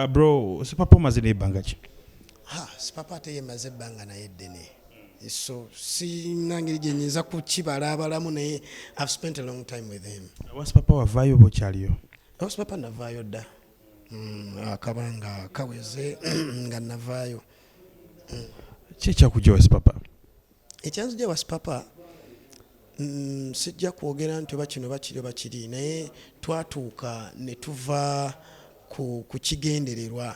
Bro, Sipapa omaze n'ebbanga ki? Ha, Sipapa ate yemaze ebbanga naye eddene, so sina ngeri gye nyinza kukibalaabalamu, naye I've spent a long time with him. Wa Sipapa wavaayo oba okyaliyo? Oh, Sipapa navaayo dda. Akabanga kaweze nga navaayo. Ki ekyakujja wa Sipapa? Ekyanzija wa Sipapa, sijja kwogera nti oba kino bakiri oba kiri, naye twatuuka ne tuva ku kigendererwa.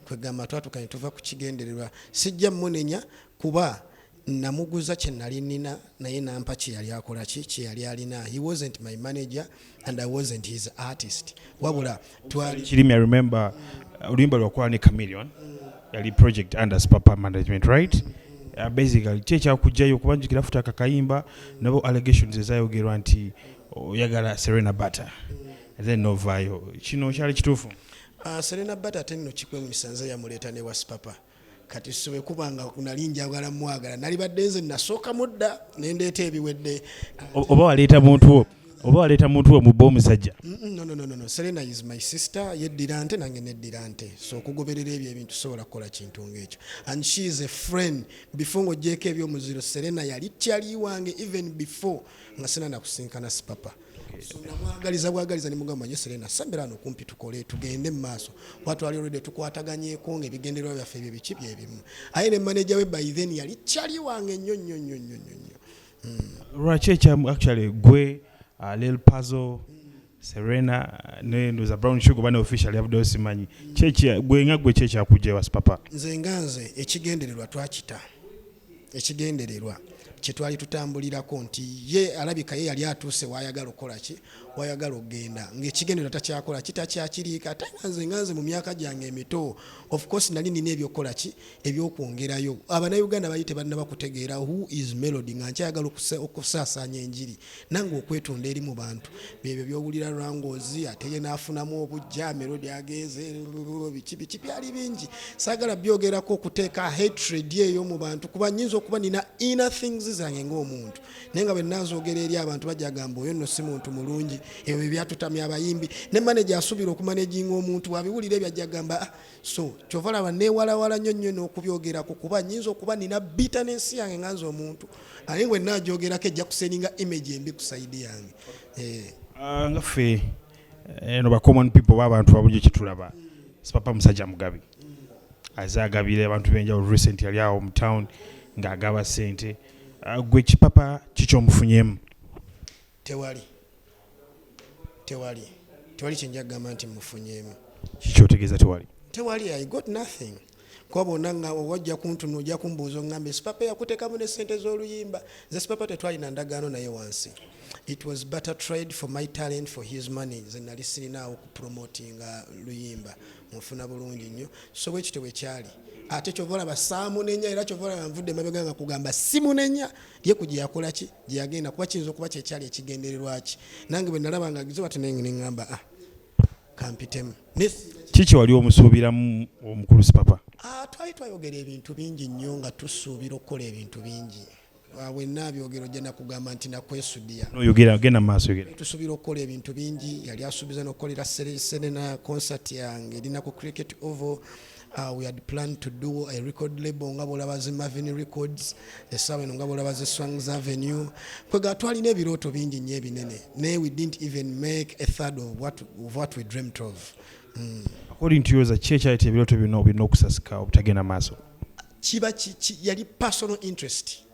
Kwegamba twatuuka ne tuva ku kigendererwa. Sijja munenya kuba namuguza kye nali nina, naye nampa kye yali akola, ki kye yali alina. He wasn't my manager and I wasn't his artist, wabula twali Kirimi, I remember oluyimba lwakola ne Chameleon yali project under Sipapa management, right? Basically ki ekyakugjayo? Kuba njukira futa akakayimba nabo allegations ezayogerwa nti oyagala Serena Butter and then novaayo. Kino kyali kituufu? Serena Bata ate nno kikwewunyisa, nze yamuleeta ne wa Sipapa. Kati so bwe kuba nga nali njagala mwagala, nali badde nze nasooka mudda ne ndeeta ebiwedde. Oba waleeta muntu wo mubba omusajja? No. Serena is my sister. Yeddira nte, nange neddira nte, so okugoberera ebyo ebintu sobola kukola kintu ng'ekyo. And she is a friend before ng'ogyeko ebyomuziro. Serena yali kyali wange even before nga sina nakusinkana Sipapa. So namwagaliza bwagaliza, nemugamba, "Nye Serena, sembera ano kumpi tukole, tugende mu maaso," kuba twali already tukwataganyeeko ng'ebigendererwa byaffe ebyo biki byebimu. Aye ne manager we by then yali kyali wange nnyo nnyo nnyo nnyo nnyo nnyo. Lwaki ekyamu actually gwe, Lil Puzzle, Serena ne ndoza Brown Sugar oba ne official yavuddeyo, simanyi. Kyeki gwe nga gwe ki ekyakujja ewa Sipapa? Nze nga nze, ekigendererwa twakita. Ekigendererwa kyetwali tutambulirako nti ye alabika ye yali atuuse wayagala okukola ki, wayagala okugenda, ngaekigendererwa takyakola ki, takyakiriika. Ate nga nze mu myaka gyange emito, of course nali nina ebyokukola ki, ebyokwongerayo. Abannayuganda bali tebannaba kutegeera who is Melody, nga nkyayagala okusaasaanya enjiri nange okwetunda eri mu bantu. Byebyo byowulira lwangozi, ate ye n'afunamu obujja, Melody agenze biki biki, byali bingi, saagala byogerako okuteeka hatred eyo mu bantu, kuba nyinza okuba nina inner things zange ng'omuntu, naye nga bwe nazoogera eri abantu bajja gamba oyo nno si muntu mulungi. Ebyo bye byatutamya abayimbi. Ne manager asuubira okumanaginga omuntu, wabiwulira ebyo ajja gamba, "Ah." So kyova olaba neewalawala nnyo nnyo n'okubyogerako, kuba nyinza okuba nina bitterness yange nga nze omuntu, ate bwe naagyogerako ejja kusendinga image embi ku side yange. Nga ffe eno ba common people oba abantu babulijjo, kyetulaba Sipapa musajja mugabi, aze agabira abantu b'enjawulo. Recent yali awo mu town ng'agaba ssente. Gwe kipapa kikyomufunyemu? Tewali, tewali, tewali kyenja kugamba nti mufunyeemu. Kikyotegeeza tewali? Tewali, I got nothing, kuba bonna nga wajja kuntuna, ojja kumbuuza oŋŋambe Sipapa yakuteekamu ne ssente z'oluyimba. Nze Sipapa tetwalina ndagaano naye wansi. It was barter trade for my talent for his money. Nze nali sirinaawo kupromotinga luyimba, munfuna bulungi nnyo. So bwe kityo bwe kyali. Ate kyova olaba saamunenya, era kyova olaba nvudde emabega nga kugamba simunenya ye ku gye yakola ki, gye yagenda, kuba kiyinza okuba kyekyali ekigendererwa ki. Nange bwe nalaba nga gize bati neŋŋamba, "Ah, kampitemu." Kiki wali omusuubiramu omukulu Sipapa? Ah, twali twayogera ebintu bingi nnyo nga tusuubira okukola ebintu bingi. Ah, bwe naabyogera ojja nakugamba nti nakwesudiya. Noyogera, genda mu maaso, yogera. Tusuubira okukola ebintu bingi. Yali asuubiza n'okukolera Serena concert yange erina ku Cricket Oval. We had planned to do a record label nga bwolaba zi Marvin Records essaawa eno, nga bwolaba zi Swangs Avenue. Kwega twalina ebirooto bingi nnyo ebinene, naye we didn't even make a third of what we dreamt of. According to yours, ki ekyaleeta ebirooto bino birina okusasika obutagenda maaso? Kiba yali personal interest,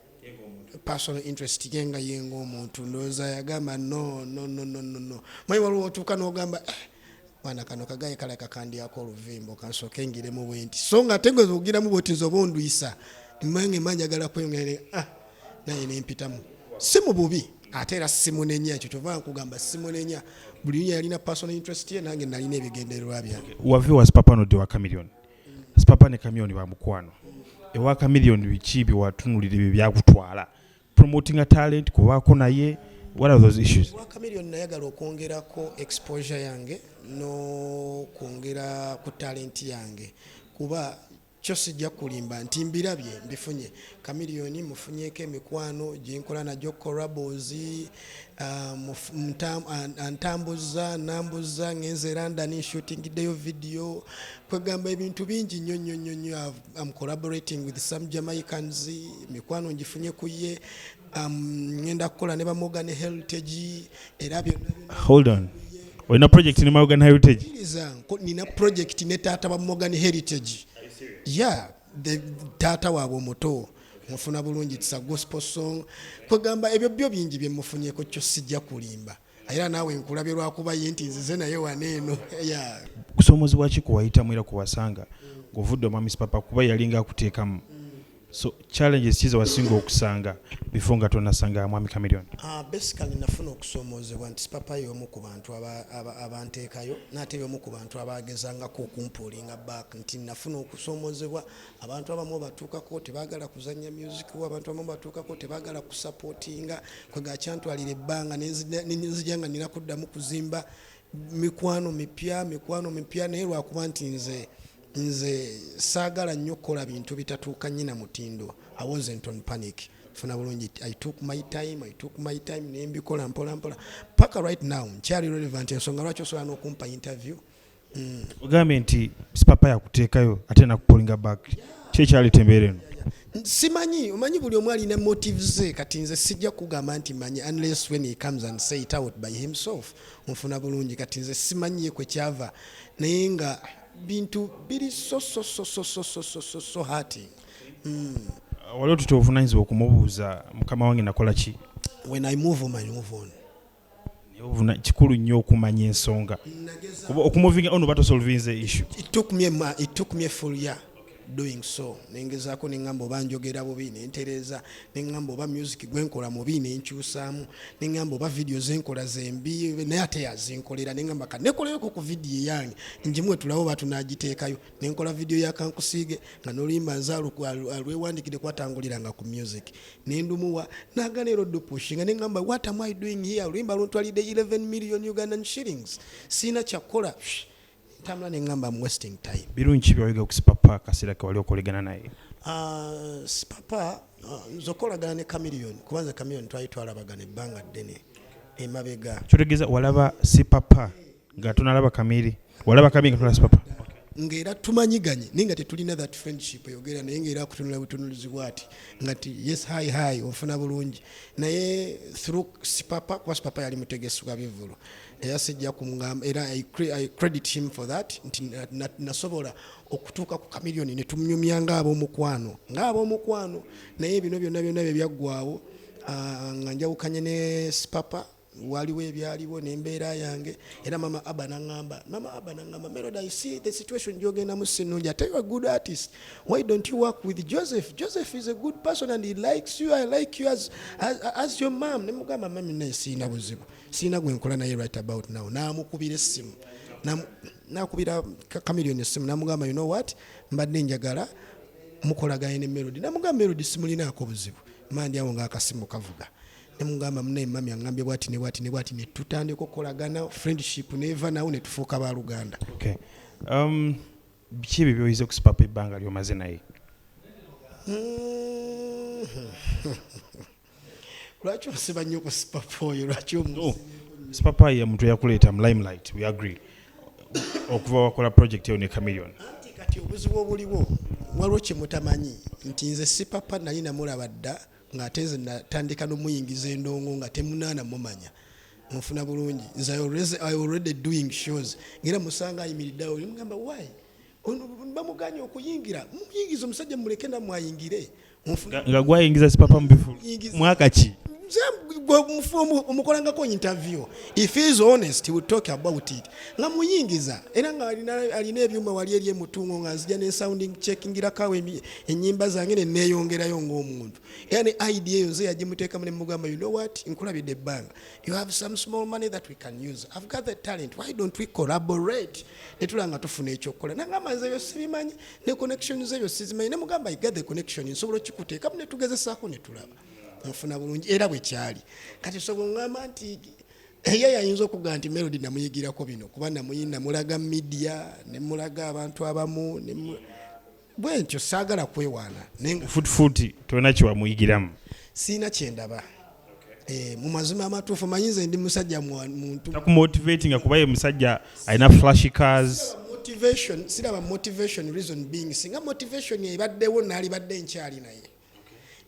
personal interest ye nga ye ng'omuntu. Ndowooza yagamba, "No, no, no, no, no, no." Manyi waliwo otuuka n'ogamba, "Eh, mwana kano kagaye kalaka kandyako oluvimbo, kansooke ngiremu bwe nti." So nga ate gwe ogiramu bwoti, nze oba ondwisa mmange mba njagala kweyongera. Ah, naye nempitamu, si mu bubi, ate era simunenya. Ekyo kyova nkugamba simunenya. Buli omu yalina personal interest ye, nange nalina ebigendererwa byange. Wave wa Sipapa nodde wa Chameleon. Sipapa ne Chameleon ba mukwano. Ewa Chameleon biki byewatunulira ebyo byakutwala? Promoting a talent, kubaako naye, what are those issues? Wa Chameleon nayagala okwongerako exposure yange n'okwongera ku talent yange, kuba Kyo sijja kulimba nti mbirabye, mbifunye. Chameleone mufunyeeko emikwano gyenkola nagyo collabos, antambuza nambuza, ngenze London, shootingiddeyo video. Kwegamba ebintu bingi nnyo nnyo nnyo nnyo. I'm collaborating with some Jamaicans, mikwano ngifunye ku ye. Ngenda kukola ne ba Morgan Heritage era byonna byonna. Hold on, olina project ne Morgan Heritage? Kkiriza, nina project ne taata wa Morgan Heritage. Yeah, the taata waabwe omuto, mufuna bulungi. It's a gospel song. Kwegamba ebyo byo bingi byemufunyeko, kyo sijja kulimba. Era naawe nkulabye lwakuba ye nti nzize naye wano eno, yeah. Kusoomozebwa ki kuwayitamu era kuwasanga ng'ovudde omwami Sipapa, kuba yalinga akuteekamu? So challenges ki zewasinga okusanga before nga tonasanga mwami Chameleone? Basically nafuna okusoomoozebwa nti Sipapa y'omu ku bantu abanteekayo, n'ate y'omu ku bantu abagezangako okumpullinga back, nti nafuna okusoomoozebwa abantu abamu batuukako tebaagala kuzannya music wo, abantu abamu batuukako tebaagala kusupportinga. Kwega kyantwalira ebbanga nenzija nga nina kuddamu kuzimba mikwano mipya, mikwano mipya. Naye lwakuba nti nze saagala nnyo kukola bintu bitatuuka nnyo na mutindo, I wasn't on panic, funa bulungi. I took my time, I took my time, nembikola mpola mpola paka right now nkyali relevant, ensonga lwaki osobola n'okumpa interview. Ogambye nti Sipapa yakuteekayo ate nakupullinga back. Ki ekyaleeta embeera eno? Simanyi, omanyi buli omu alina motives ze. Kati nze sijja kugamba nti manyi unless when he comes and say it out by himself, nfuna bulungi. Kati nze simanyi ye kwe kyava, naye nga bintu biri so so so so so so so so so hurting. Waliwo tutya obuvunanyizibwa okumubuuza, mukama wange, nakola ki? When I move on, I move on. Naye kikulu nnyo okumanya ensonga, kuba okumovinga on oba tosolvinze issue. It took me a full year doing so. Nengezaako neŋŋamba oba njogera bubi, nentereeza, neŋŋamba oba music gwenkola mubi, nenkyusaamu, neŋŋamba oba video zenkola zembi, naye ate yazinkolera. Neŋŋamba ka nekolereko ku video eyange njimuwe tulabe oba tunagiteekayo. Nenkola video ya Kankusiige nga n'oluyimba nze alwewandikidde kwatanguliranga ku music, nendumuwa nagana era odupushinga. Neŋŋamba, what am I doing here? Oluyimba luntwalidde 11 million Ugandan shillings, siina kyakukola. Ntambula neŋŋamba am wasting time. Birungi ki byawiga ku Sipapa akaseera ke wali okolegana naye? Sipapa, nze okolagana ne Chameleone, kubanza Chameleone twali twalabagana ebbanga ddene emabega. Kyotegeeza walaba Sipapa nga tonalaba Kamiri, walaba Kamiri nga tonalaba Sipapa? Ng'era tumanyiganye, naye nga tetulina that friendship eyogera, naye ng'era akutunula butunulizi bwati nga ti yes, hi hi, onfuna bulungi. Naye through Sipapa, kuba Sipapa yali mutegesi wa bivulu, era sijja kumugamba, era I credit him for that, nti nasobola okutuuka ku Chameleone ne tumunyumya ng'ab'omukwano, ng'ab'omukwano. Naye bino byonna byonna bye byaggwawo, nga njawukanye ne Sipapa, waliwo ebyaliwo n'embeera yange. Era mama Abba naŋŋamba, mama Abba naŋŋamba, "Melody, I see the situation gy'ogendamu si nnungi, ate you are a good artist. Why don't you work with Joseph? Joseph is a good person and he likes you. I like you as your mom." Ne mugamba, mami, naye siina buzibu, siina gwe nkola naye right about now. N'amukubira essimu. N'akubira Chameleone essimu, n'amugamba, "You know what, mbadde njagala mukolagane ne Melody." Namugamba, "Melody simulinaako buzibu." Mandi awo ng'akasimu kavuga, nemugamba, "Munaye, mami aŋŋambye bwati ne bwati ne bwati." Ne tutandika okukolagana, friendship neva nawo ne tufuuka baluganda. Okay. Biki ebyo byoyize ku Sipapa ebbanga lyomaze naye? Lwaki osiba nnyo ku Sipapa oyo? Lwaki omu? Oh, Sipapa ye muntu eyakuleeta mu limelight, we agree, okuva wakola project eyo ne Chameleone. Anti kati obuzibu obuliwo, waliwo kyemutamanyi nti nze Sipapa nali namulaba dda, ng'ate nze natandika n'omuyingiza endongo nga temunaana mumanya, nfuna bulungi. Nze I already doing shows, ngera musanga ayimiriddeawo, nemugamba, "Why ono bamuganye okuyingira? Muyingiza omusajja, mumuleke nammwe ayingire." Nfuna Nga gwayingiza Sipapa mu bifulu? Yingiza. Mwaka ki? Nze gwe omukolangako interview, if he is honest he will talk about it. Nga muyingiza, era nga alina ebyuma wali eri emutungo, nga nzija ne sounding checkingirako ennyimba zange ne neeyongerayo ng'omuntu. Era ne idea eyo nze yagimuteekamu, ne mugamba, "You know what, nkulabidde ebbanga, you have some small money that we can use. I've got the talent, why don't we collaborate?" Ne tulaba nga tufuna ekyokukola. Nagamba, "Nze ebyo sibimanyi, ne connections ebyo sizimanyi." Ne mugamba, "I got the connection, nsobola okikuteekamu." Ne tugezesaako ne tulaba, nfuna bulungi, era bwe kyali. Kati sobola oŋŋamba nti ye yayinza okugamba nti Melody namuyigirako bino, kuba namulaga media, nemulaga abantu abamu. Bwe ntyo saagala kwewaana, naye nga Futufuti tolina kyewamuyigiramu? Siina kyendaba. Mu mazima amatuufu, manyi nze ndi musajja muntu. Takumotivatinga kuba ye musajja alina flash cars? Motivation, siraba motivation. Reason being, singa motivation ebaddewo, naalibadde nkyali naye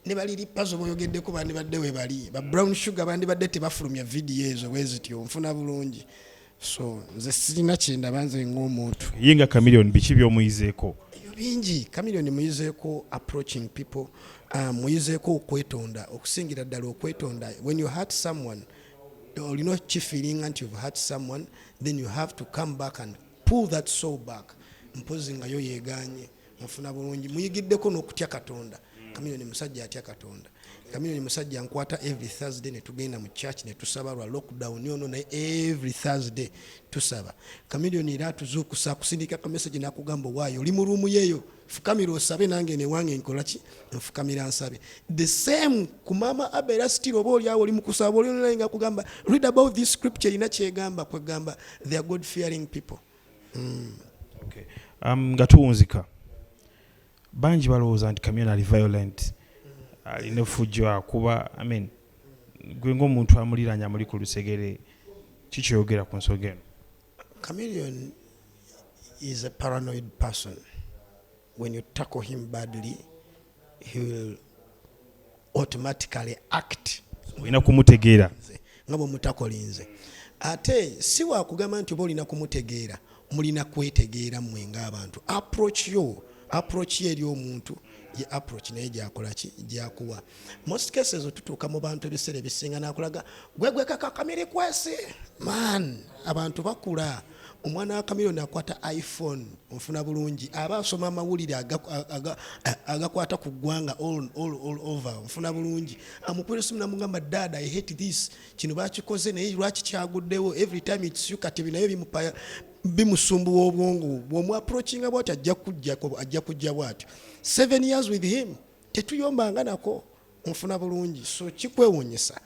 ne baliri pazo boyogeddeko bandibadde we bali ba Brown Sugar, bandibadde tebafulumya vidiyo ezo bwe zityo. Nfuna bulungi, so nze sirina kyendaba nze ng'omuntu. Ye nga Chameleon, biki byomuyizeeko? Ebyo bingi. Chameleon muyizeeko approaching people, muyizeeko okwetonda, okusingira ddala okwetonda. When you hurt someone, olina okifeelinga nti you've hurt someone, then you have to come back and pull that soul back, mpozi nga yo yeeganye. Nfuna bulungi. Muyigiddeko n'okutya Katonda. Chameleon musajja atya Katonda. Chameleon musajja nkwata every Thursday ne tugenda mu church ne tusaba. Lwa lockdown ono, naye every Thursday tusaba. Chameleon era atuzuukusa, akusindika ka message nakugamba, "Waayo oli mu room yeeyo, fukamira osabe." Nange newange nkola ki? Nfukamira nsabe. The same ku Maama Aba, era still oba oliawo oli mukusaba, oli online, nga kugamba, "Read about this scripture," erina kyegamba. Kwegamba they are God fearing people. Okay. Nga tuwunzika, bangi balowooza nti Chameleon ali violent, alina effujjo, akuba. I mean, gwe ng'omuntu amuliraanye, amuli ku lusegere, kikyeyogera ku nsonga eno? Chameleon is a paranoid person. When you tackle him badly, he will automatically act. Olina kumutegeera. Nze nga bwe mutakolinze, ate si wakugamba nti oba olina kumutegeera, mulina kwetegeera mmwe ng'abantu. Approach yo, approach ye eri omuntu ye approach naye gyakola ki, gyakuwa. Most cases otutuuka mu bantu ebiseera ebisinga nakulaga gwegwe kakakamiri kwesi man. Abantu bakula. Omwana wa Chameleon akwata iPhone, onfuna bulungi, aba asoma amawulire agakwata ku ggwanga all over. Nfuna bulungi, amukubira esimu namugamba, "Dad, I hate this, kino bakikoze, naye lwaki kyaguddewo? Every time it's you." Kati binayo bimupa, bimusumbuwa obwongo. Bw'omuapproachinga bwatyo, ajja kujjako, ajja kujja bwatyo. 7 years with him, tetuyombanga nako. Nfuna bulungi, so kikwewunyisa.